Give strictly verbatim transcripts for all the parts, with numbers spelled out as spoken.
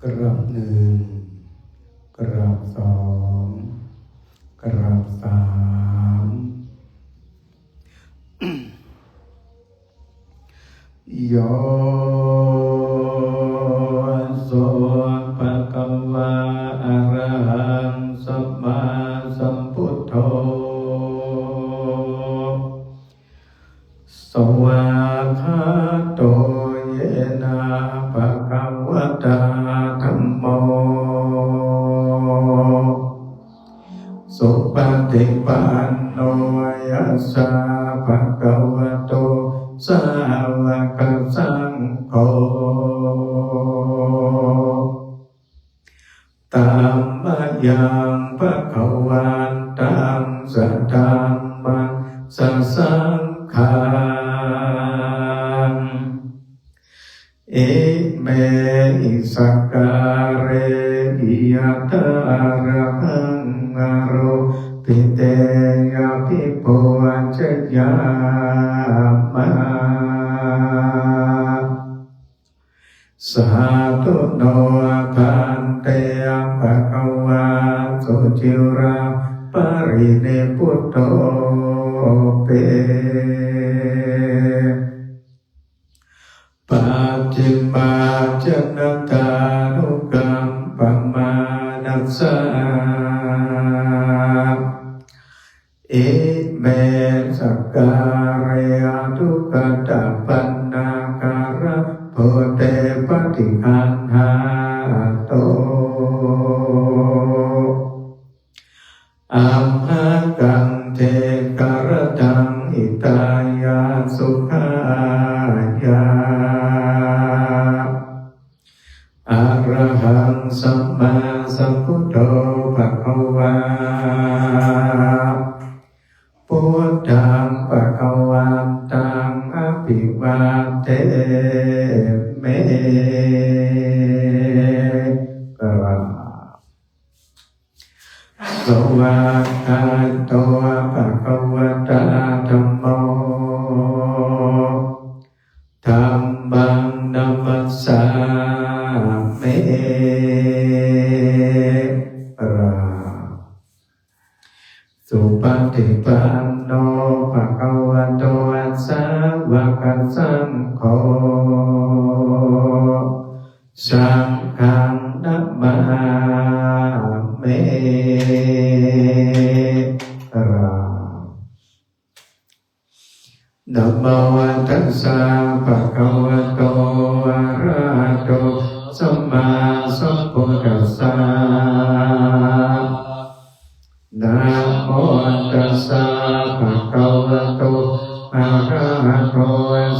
กราบหนึ่ง กราบสอง กราบสาม Yo so bhagavā arahaṃ sammāsambuddho, svākkhāto yena bhagavatā dhammo, supaṭipanno yassa bhagavato sāvakasaṅgho, tammayaṃ bhagavantaṃ sadhammaṃ sasaṅghaṃ, imehi sakkārehi yathārahaṃ āropitehi abhipūjayāma. Sādhu no bhante bhagavā suciraparinibbutopi, pacchimājanatānukampamānassa, ime sakkāre aduggatapaṇṇākārabhūte paṭiggaṇhātu, amhākaṃ dīgharattaṃ hitāya sukhāya. Arahaṃ sammāsambuddho bhagavā, buddhaṃ bhagavantaṃ abhivādemi. กราบ Svākkhāto bhagavatā dhammo, dhammaṃ namassāmi. กราบ Supaṭipanno bhagavato sāvakasaṅgho, saṅghaṃ namāmi. กราบ Namo tassa bhagavato arahato sammāsambuddhassa. Namo tassa bhagavato arahato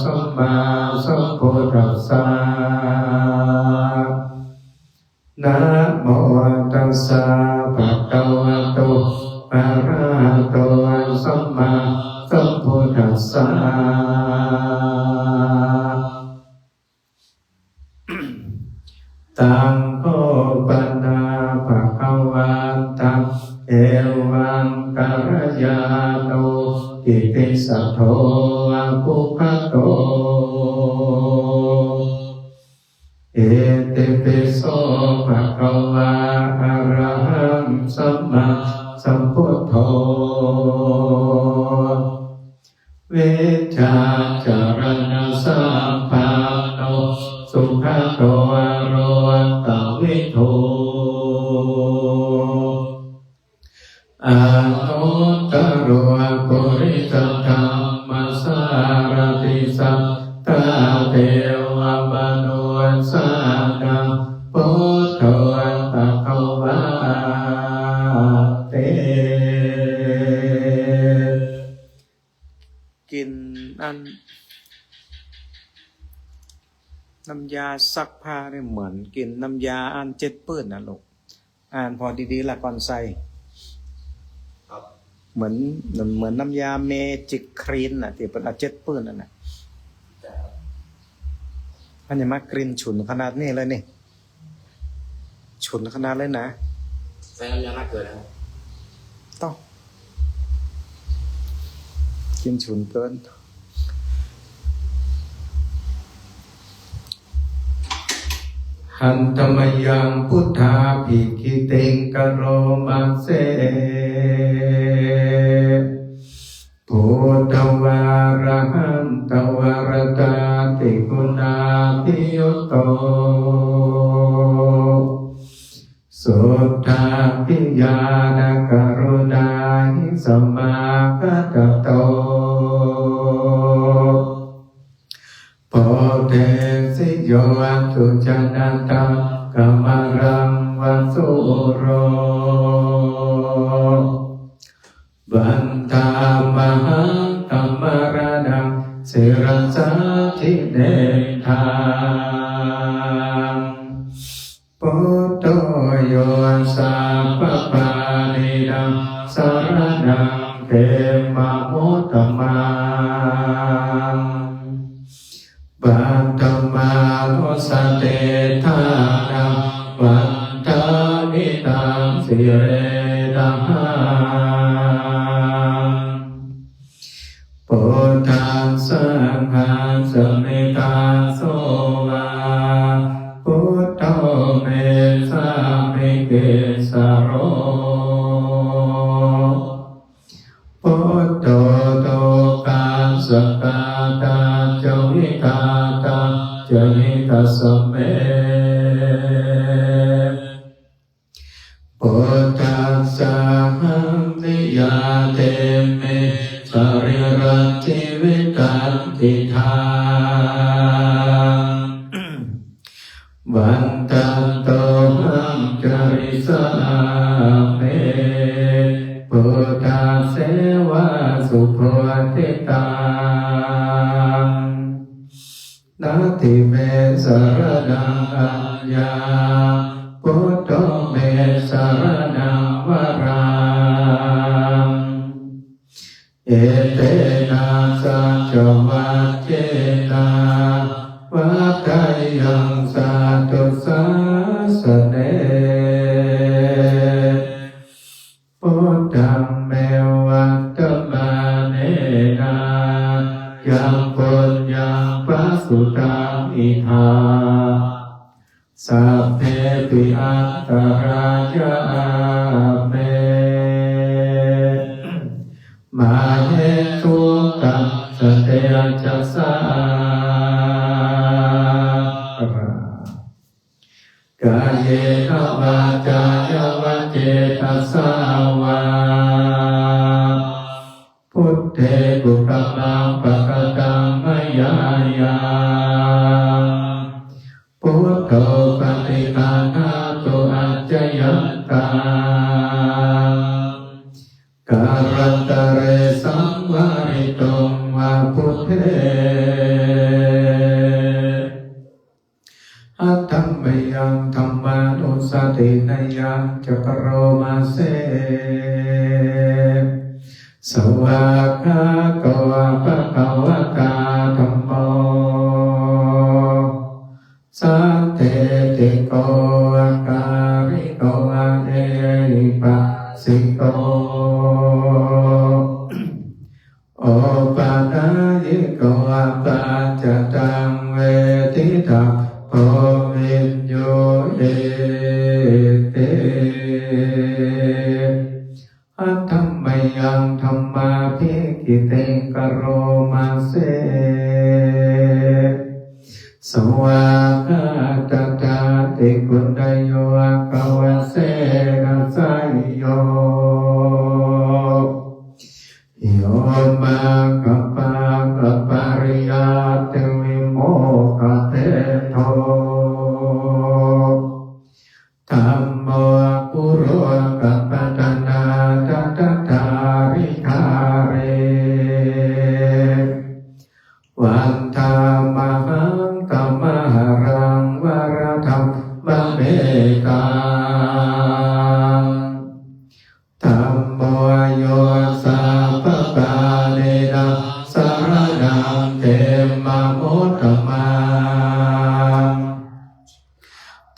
sammāsambuddhassa. Namo tassa bhagavato arahato sammāsambuddhassa. Taṃ kho pana bhagavantaṃ evaṃ kalyāṇo kittisaddo abbhuggato. Itipi so bhagavā arahaṃ sammāsambuddho, vijjācaraṇasampanno sugato lokavidū, anuttaro purisadammasārathi satthā devamanussānaṃ buddho bhagavāti. กินอัน น้ำยาซักผ้านี่เหมือนกินน้ำยาอันเจ็ดปื้นนะลูก อ่านพอดีๆ ละก่อนใส่ ครับ เหมือน เหมือนน้ำยาเมจิกคลีนน่ะ ที่เป็นเอาเจ็ดปื้นนั่นน่ะ อันนี้มากลิ่นฉุนขนาดนี้เลยนี่ ฉุนขนาดเลยนะ ใส่น้ำยาฆ่าเกลือนะครับ ต้อง กลิ่นฉุนเกิน Handa mayaṃ buddhābhigītiṃ karoma se. Buddho vārahantavaratādiguṇābhiyutto, suddhābhiñāṇakaruṇāhi samāgatatto, bodhesi yo sujanataṃ kamalaṃ va sūro, vandāmahaṃ tamāraṇaṃ sirasā jinendaṃ. Buddho yo sabbapāṇīnaṃ saraṇaṃ khemam uttamaṃ, paṭhamānussati ṭhānaṃ vandāmi taṃ sirenahaṃ. Buddhaṃ saṅghaṃ samittā so vā, buddho me sāmikissaro, buddho dukkhassa ghātā ca vidhātā ca hitassa me. Buddhassāhaṃ niyyādemi sarīrañjīvitañcidaṃ, vandantohaṃ carissāmi buddhasseva subodhitaṃ. Natthi me saraṇaṃ aññaṃ, buddho me saraṇaṃ varaṃ. Etena saccavajjena vaḍḍheyyaṃ satthu sāsane. Buddhaṃ me vandamānena yaṃ puññaṃ pasutaṃ idha, sabbepi antarāyā me māhesuṃ tassa tejasā. Kāyena vācāya va cetasā vā, buddhe kukammaṃ pakataṃ mayā yaṃ, buddho paṭiggaṇhatu accayantaṃ, kālantare saṃvarituṃ va buddhe. Handa mayaṃ dhammānussatinayañca karoma se. Svākkhāto bhagavatā dhammo, sandiṭṭhiko akāliko ehipassiko, opanayiko paccattaṃ veditabbo viññūhīti. Handa mayaṃ dhammābhigītiṃ karoma se. Svākkhātatādiguṇayogavasena seyyo, yo maggapākapariyattivimokkhabhedo, dhammo kulokapatanā tattha ṭhāri ṭhāri, vandāmahaṃ tamaharaṃ varadhammametaṃ. Dhammo yo sabbapāṇīnaṃ saraṇaṃ khemamuttamaṃ,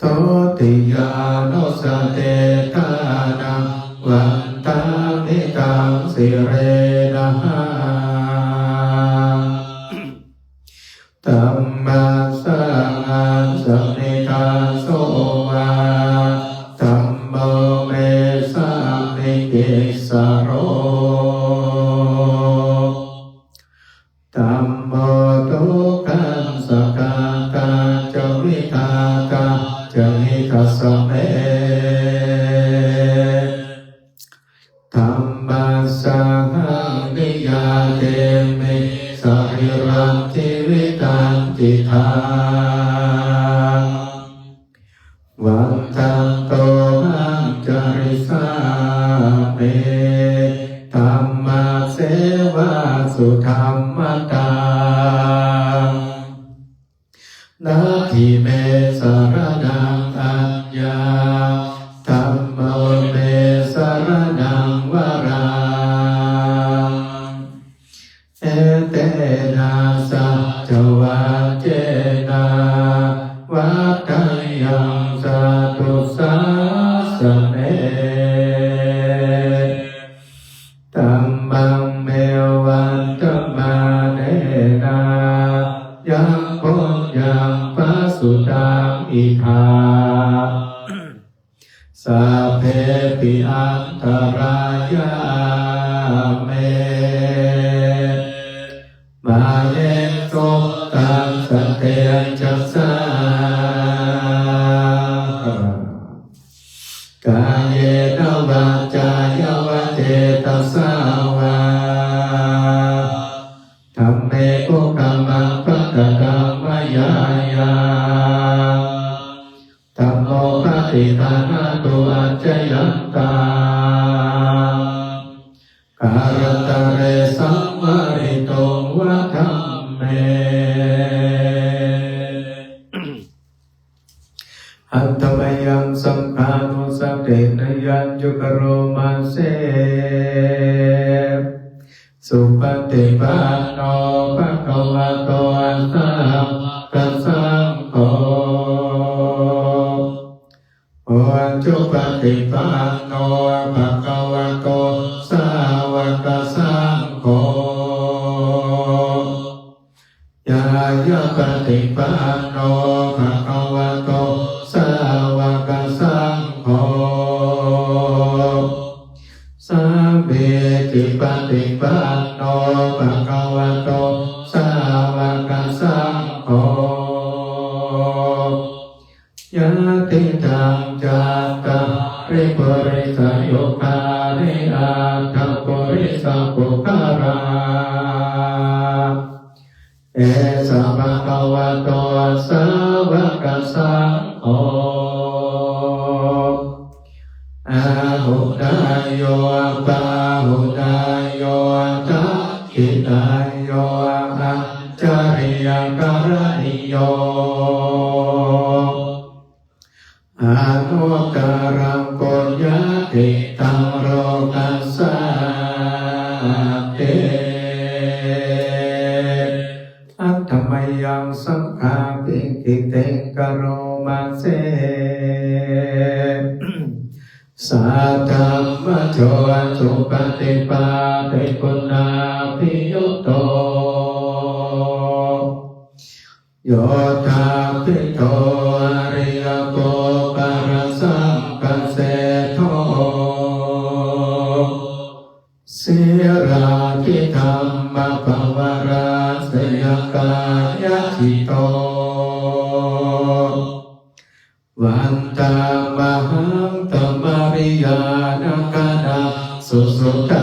dutiyānussatiṭṭhānaṃ vandāmi taṃ sirenahaṃ. Dhammassāhaṃ samittā so hitāya ca hitassaṃ me. Dhammassāhaṃ niyyādemi sarīrañjīvitañcidaṃ. Vandantohaṃ carissāmi dhammasseva sudhammataṃ. Natthi me saraṇaṃ aññaṃ, dhammo me saraṇaṃ varaṃ. Etena saccavajjena vaḍḍheyyaṃ satthu sāsane. Dhammaṃ me vandamānena yaṃ puññaṃ pasutaṃ idha, sabbepi antarāyā me māhesuṃ tassa tejasā. Kāyena vācāya va cetasā vā, dhamme kukammaṃ pakataṃ mayā yaṃ, dhammo paṭiggaṇhatu accayantaṃ, kālantare saṃvarituṃ va dhamme. Handa mayaṃ saṅghānussatinaṃ yaññūkaroma se. Supaṭipanno bhagavato sāvakasaṅgho, ujupaṭipanno bhagavato sāvakasaṅgho, ñāyapaṭipanno bhagavato sāvakasaṅgho, sāmīcipaṭipanno bhagavato sāvakasaṅgho, yadidaṃ cattāri purisayugāni aṭṭha purisapuggalā, esa bhagavato sāvakasaṅgho, āhuneyyo pāhuneyyo dakkhiṇeyyo añjalikaraṇīyo, anuttaraṃ puññakkhettaṃ lokassāti. Handa mayaṃ saṅghābhigītiṃ karoma se. Saddhammajo supaṭipattiguṇābhiyutto, yoṭṭhābbidho ariyapuggalāsaṅghaseṭṭho, sīlādidhammapavarāsayakāyacitto, vandāmahaṃ tamariyāna gaṇaṃ susuddhaṃ.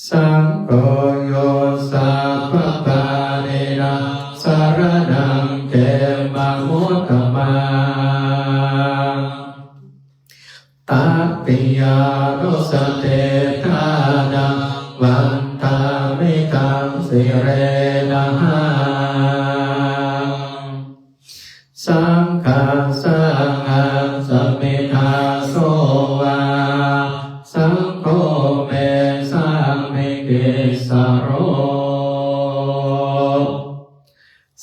Saṅgho yo sabbapāṇīnaṃ saraṇaṃ khemamuttamaṃ, tatiyānussatiṭṭhānaṃ vandāmi taṃ sirenahaṃ. Saṅghaṃ saṅghassāmi dāso va, saṅgho me sāmikissaro,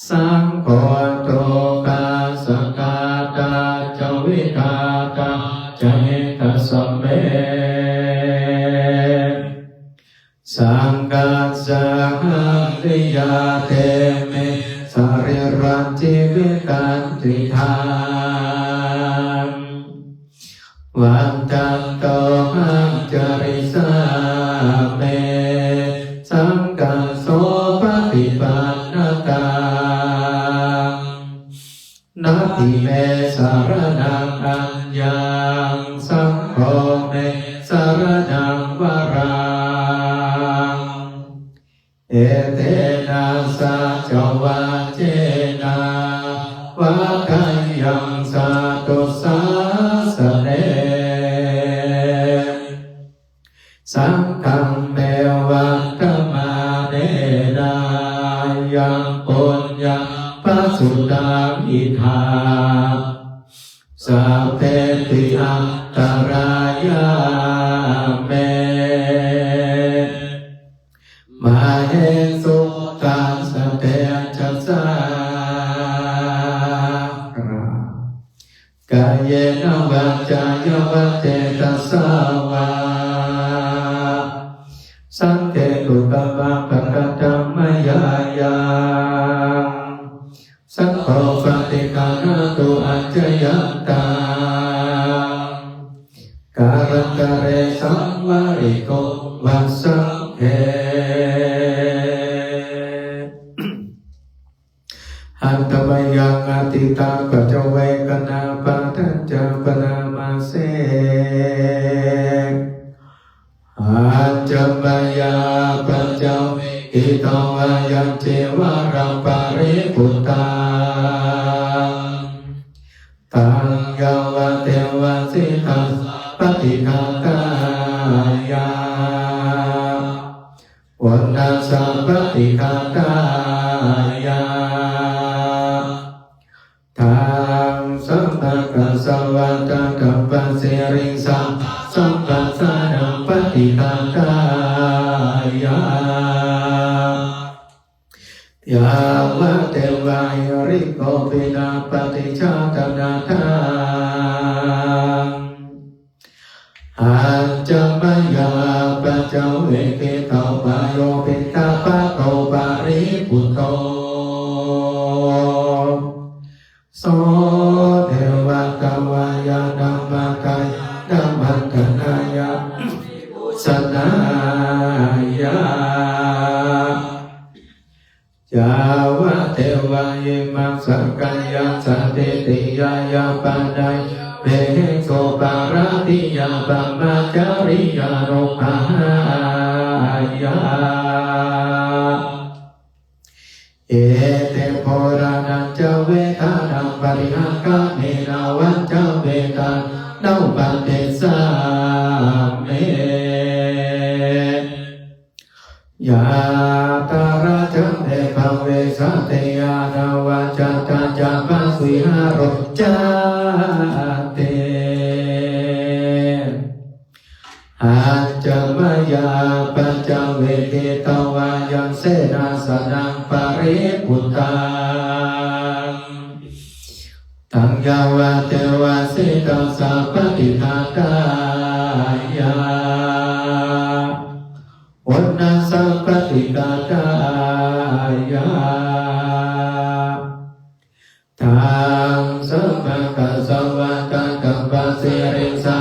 saṅgho dukkhassa ghātā ca vidhātā ca hitassa me. Saṅghassāhaṃ niyyādemi sarīrañjīvitañcidaṃ. Vandantohaṃ carissāmi saṅghassopaṭipannatā. Natthi me saraṇaṃ aññaṃ, saṅgho me saraṇaṃ varaṃ. Etena saccavajjena vaḍḍheyyaṃ satthu sāsane. Saṅghaṃ me vandamānena yaṃ puññaṃ pasutaṃ idha, sabbepi antarāyā me māhesuṃ tassa tejasā. Kāyena vācāya va cetasā vā, saṅghe kukammaṃ pakataṃ mayā yaṃ, saṅgho paṭiggaṇhatu accayantaṃ, kālantare saṃvarituṃ va saṅghe. Handa mayaṃ atītapaccavekkhaṇapāṭhañca bhaṇāma se. Ajja mayā apaccavekkhitvā yaṃ cīvaraparibhuttaṃ, taṃ yāvadeva sītassa paṭighātāya, uṇhassa paṭighātāya, taṃ samākassāva tattha pasiriṃsa samphassānaṃ paṭighātāya, yāvadeva hirikopinaṃ paṭicchādanatthaṃ. Ajja mayā apaccavekkhitvā yo piṇḍapāto paribhutto, so devatā vāyānamatthāya nāmattharāya vibhūsanāya, yāvadeva imaṃ sakyaṃ sādhitvā yāpanāya vihiṃsuparatiyā brahmacariyānuggahāya, iti purāṇañca vedanaṃ paṭihaṅkhāmi navañca vedanaṃ na uppādessāmi. Yātrā ca me bhavissati anavajjatā ca bhāsuvihāro cāti. Ajja mayā apaccavekkhitvā yaṃ senāsanaṃ paribhuttaṃ, taṃ yāvadeva sītassa paṭighātāya, uṇhassa paṭighātāya, taṃ samākassāva tattha pasiriṃsa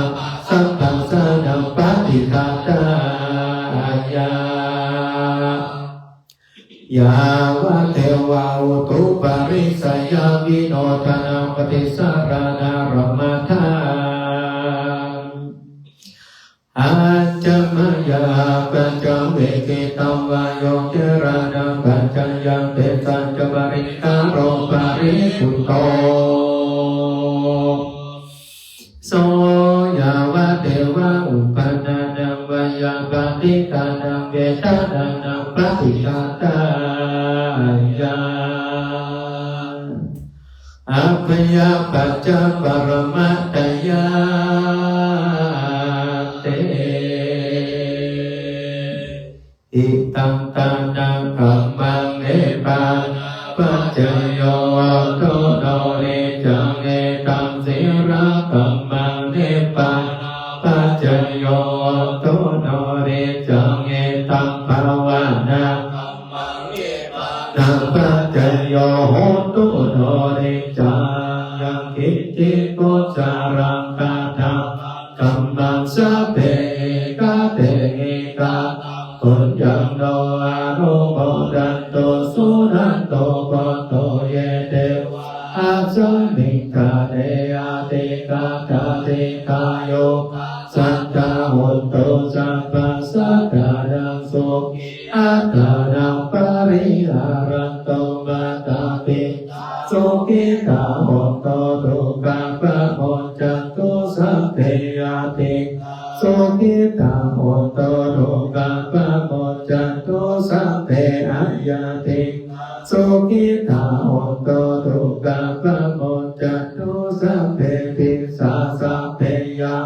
samphassānaṃ paṭighātāya, yāvadeva utuparissayavinodanaṃ paṭisaraṇārammatthaṃ. Ajja mayā apaccavekkhitvā yo gilānapaccayabhesajjaparikkhāro paribhutto, so yāvadeva uppannānaṃ vāyapaṭighānaṃ vedanānaṃ paṭighātāya, abyāpajjhaparamatāyāti. Idaṃ dānakammaṃ nibbānapaccayo hotu no niccaṃ. Idaṃ sīlakammaṃ nibbānapaccayo hotu no niccaṃ. Idaṃ bhāvanākammaṃ nibbānapaccayo hotu no niccaṃ. Yaṃ kiñci kusalaṃ katammaṃ kammaṃ sabbe ekademikataṃ puññaṃ no anumodantu suṇantu bhonto ye devā Asmiṃ ṭhāne adhigatā dīghāyukā sattā hontu sabbasadā. Sukhī attānaṃ pariharantu, mātā pitā sukhitā hontu, dukkhā pamuñcantu, sabbe ñātikā sukhitā hontu, dukkhā pamuñcantu, sabbe aññātikā sukhitā hontu, dukkhā pamuñcantu, sabbe pisā sabbe yā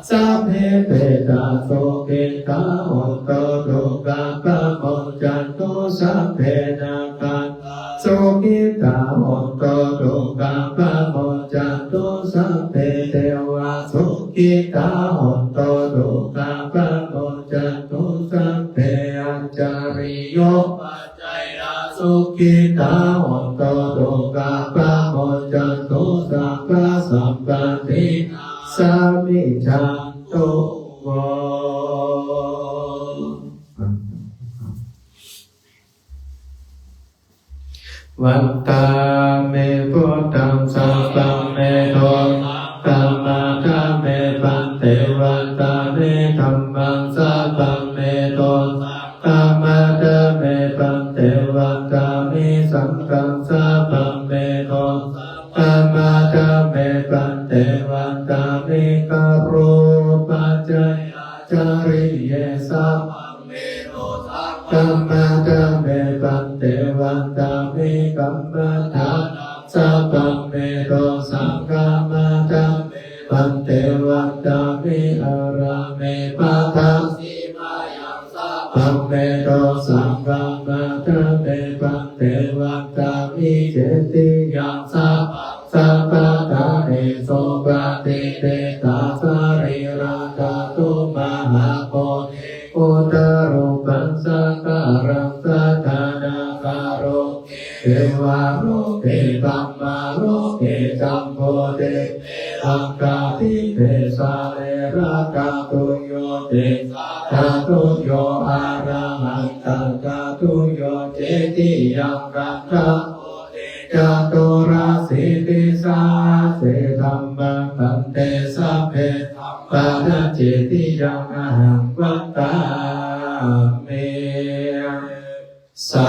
sabbe petā sukhitā hontu, dukkhā pamuñcantu, sabbe nakkhattā sukhitā hontu, dukkhā pamuñcantu, sabbe devā sukhitā hontu, dukkhā pamuñcantu, sabbe ācariyū sukhitā hontu, dukkhā pamuñcantu, sabbasampattī samijjhantu vo. Vandāmi buddhaṃ sabbaṃ me dosā khamatha me bhante. Vandāmi dhammaṃ sabbaṃ me dosā khamatha me bhante. Vandāmi saṅghaṃ sabbaṃ me dosā khamatha me bhante. Vandāmi garūpajjhāyācariye sabbaṃ me dosā khamatha me bhante. Vandāmi kammadānaṃ sabbaṃ me dosā khamatha me bhante. Vandāmi ārāme paṭhaviññāyaṃ sabbaṃ me dosā khamatha me bhante. Vandāmi cetiyaṃ sabbaṃ sabbaṭṭhānesu patiṭṭhitā sarīradhātu mahābodhiṃ buddharūpaṃ sakalaṃ sadā nāgaloke devaloke brahmaloke jambudīpe laṅkādīpe sārīradhātuyuṃ tejādhātuyuṃ arahantāgātuyuṃ. Cetiyaṃ gandhabbodhiṃ caturāsītisahassi dhammakkhandhe sabbe sampadaṃ cetiyaṃ ahaṃ vandāmi. Sā